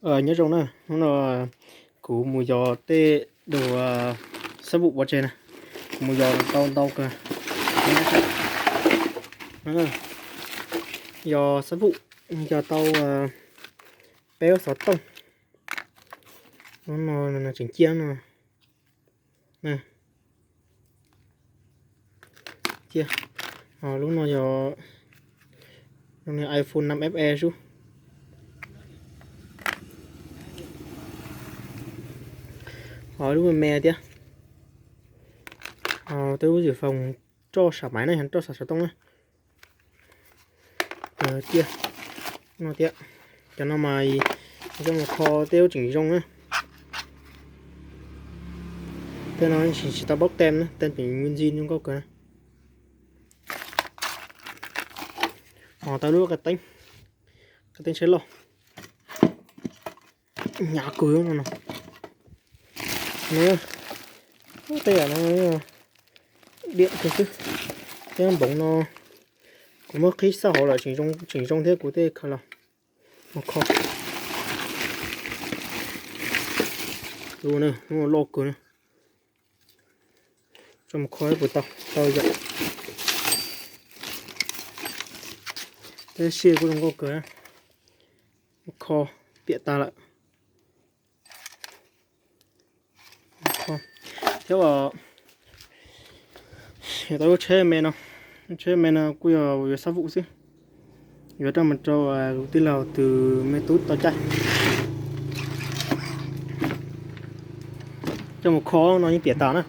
Nyob zoo na, hnub no kuv mus yos tej dua xab vum pov tseg na, kuv mus yos tau ntau kawg. Yos xab vum yos tau peb lub xov tooj. Hnub no tseem ciaj no. Ciaj. Lub no yog iPhone năm S E xwb. Ho lub me me thiab. Tej lub xyum foos roj sam maiv na, yog roj sam xov tooj na. Ciaj no thiab. Cov no mas coj mus kho tej lub tseem zoo na. Tej no tsis tau paub tem na, tem tseem me ntsis zoo nkauj kawg na. Ho tau lub qe teeb, qe teeb tsheb loj. Hnyav kawg no no. Tej yam no diam kawg xwb. Tej npoov no kuv muab qhib xauj hauv lawm, tseem zoo thiab kuv tej khaws los mus kho. Lub no loj kawg na. Tso mus kho puas tau, tau yom. Tab sis kuj zoo nkauj kawg. Mus kho piam tas lawm. Thiab tau lub tsheb me no, lub tsheb me no kuj yog yuav xab vum xwb. Yuav coj mus rau kuv tij laug tus me tub tau caij. Coj mus kho no yeej piam tas na.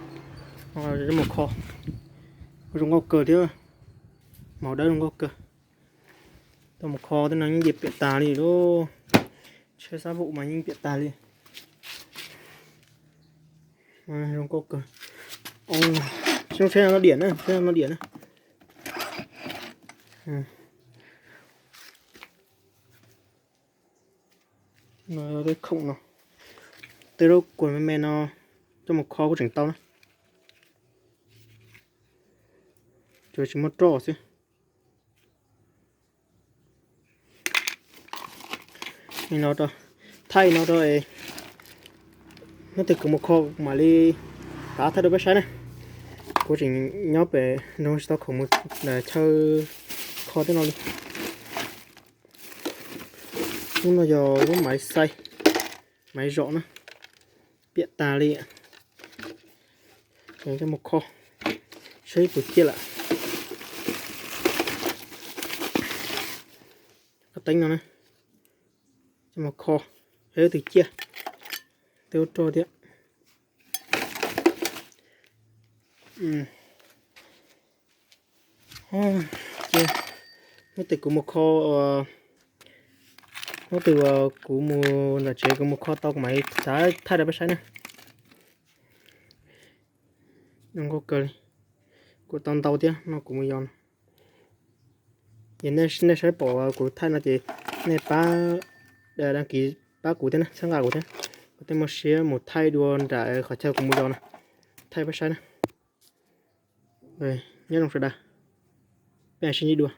Coj mus kho, zoo nkauj kawg thiab. Màu dawb zoo nkauj kawg. Coj mus kho tej no yeej piam tas li lauj. Tsheb xab vum mas yeej piam tas li. Zoo nkauj kawg. Tsheb no diam na, tsheb no diam na. Tej khoom no, tej lub kuas me me no coj mus kho kuj tseem tau na. Tsuas tsis muaj roj xwb. Thaij no rau, hnub twg kuv mus kho mam li rov thaij rau peb saib na. Kuv tseem nyob pem nroo tsis tau khoom mus chaw kho tej no li. Lub no yog lub maiv xais, maiv zom na, piam tas li. Coj mus kho, saib puas ciaj lawm. Qe teeb no na, coj mus kho, saib twg ciaj, tej ub roj thiab. Hnub twg kuv mus kho, hnub twg kuv mus nram tsev kuv mus kho tau kuv mam li thaij rau peb saib na. Zoo nkauj kawg li. Kuv tau ntau thiab no kuv mus yos no. Yog nej saib pom kuv thaij no ces nej pab đăng ký pab kuv thiab na, txhawb nqa kuv thiab. Kuv thiaj muaj siab mus thaij dua nram qhov chaw kuv mus yos no, thaij peb saib na. Nyob zoo sawv daws, peb sib ntsib dua.